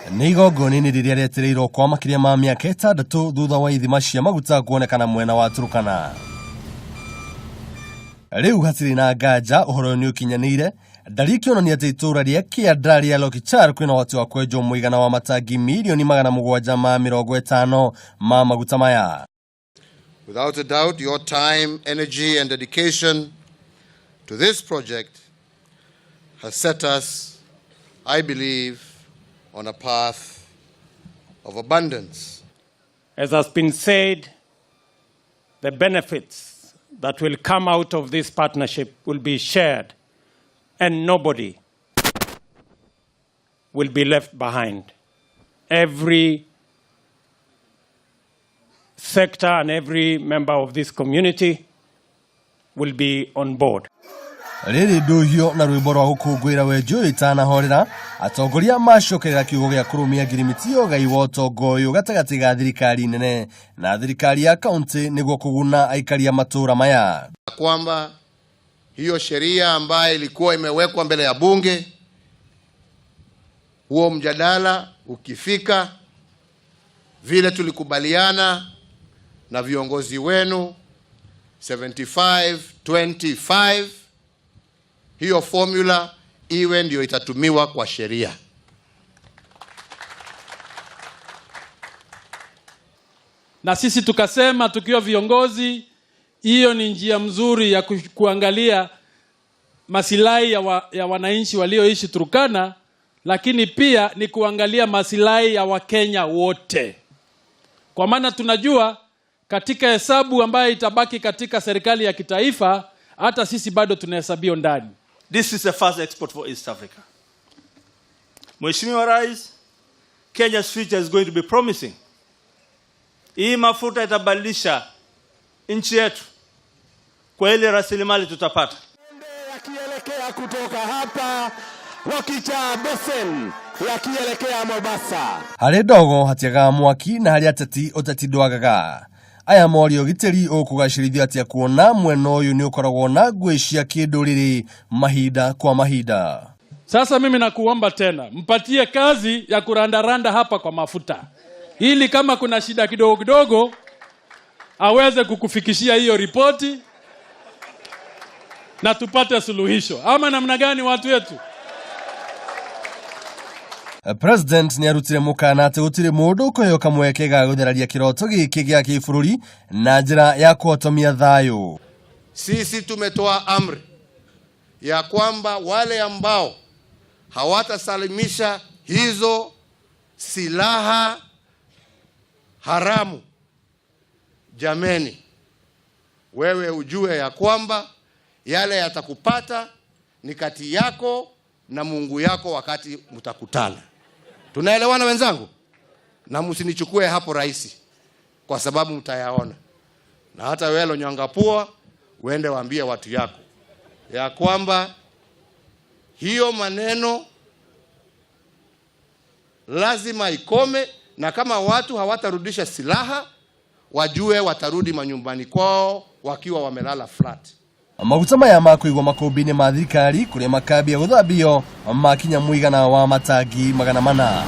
Nĩ igongona-inĩ rĩrĩa rĩetereirwo kwa makĩria ma mĩaka 6 thutha wa ithima cia maguta kuonekana mwena wa Turkana. Rĩu hatirĩ na nganja ũhoro ũyũ nĩ ũkinyanĩire, ndari ikĩonania atĩ itũũra rĩa kĩanda rĩa Lokichar kwĩna ũhoti wa kwenjwo mũigana wa matangi 750,000,000 ma maguta maya. Without a doubt, your time, energy, and dedication to this project has set us, I believe, on a path of abundance. As has been said, the benefits that will come out of this partnership will be shared and nobody will be left behind. Every sector and every member of this community will be on board. Rĩrĩ ndũhio na rwĩmbo rwa gũkũngũĩra wenji ũyũ itanahorera, atongoria macokerera kiugo gĩa kũrũmia ngirimiti ya ũgai wa ũtonga ũyũ gatagatĩ ga thirikari nene na thirikari ya kaunti nĩguo kũguna aikari a matũũra maya. Kwamba hiyo sheria ambayo ilikuwa imewekwa mbele ya bunge, huo mjadala ukifika, vile tulikubaliana na viongozi wenu 75-25, hiyo formula iwe ndio itatumiwa kwa sheria. Na sisi tukasema tukiwa viongozi, hiyo ni njia mzuri ya kuangalia masilahi ya wananchi walioishi Turkana, lakini pia ni kuangalia masilahi ya Wakenya wote. Kwa maana tunajua katika hesabu ambayo itabaki katika serikali ya kitaifa, hata sisi bado tunahesabiwa ndani. This is the first export for East Africa. Mheshimiwa Rais, Kenya's future is going to be promising. Hii mafuta itabadilisha nchi yetu kwa ile rasilimali tutapata. Yakielekea kutoka hapa Lokichar Basin yakielekea Mombasa. Harĩ ndogo hatiagaga mwaki na harĩ ateti ũteti ndwagaga. Aya morio ũgitĩri ũkũgacĩrithio atĩa kuona mwena ũyũ nĩ ũkoragwo na ngũĩ cia kĩndũrĩrĩ mahinda kwa mahinda. Sasa mimi nakuomba tena, mpatie kazi ya kurandaranda hapa kwa mafuta, ili kama kuna shida kidogo kidogo aweze kukufikishia hiyo ripoti na tupate suluhisho. Ama namna gani watu wetu? President nĩ arutire mũkana atĩ gũtirĩ mũndũ ũkũheo kamweke ga gũtheraria kĩroto gĩkĩ gĩa kĩbũrũri na njĩra ya kũhotomia thayũ. Sisi tumetoa amri ya kwamba wale ambao hawatasalimisha hizo silaha haramu, jameni, wewe ujue ya kwamba yale yatakupata ni kati yako na Mungu yako wakati mtakutana. Tunaelewana wenzangu? Na msinichukue hapo rahisi, kwa sababu mtayaona. Na hata wewe Lonyangapuo uende waambie watu yako ya kwamba hiyo maneno lazima ikome, na kama watu hawatarudisha silaha wajue watarudi manyumbani kwao wakiwa wamelala flat. Maguta maya ma kũigwo makũmbĩ-inĩ ma thirikari kũrĩa makambia gũthambio makinya mũigana wa matangi 400.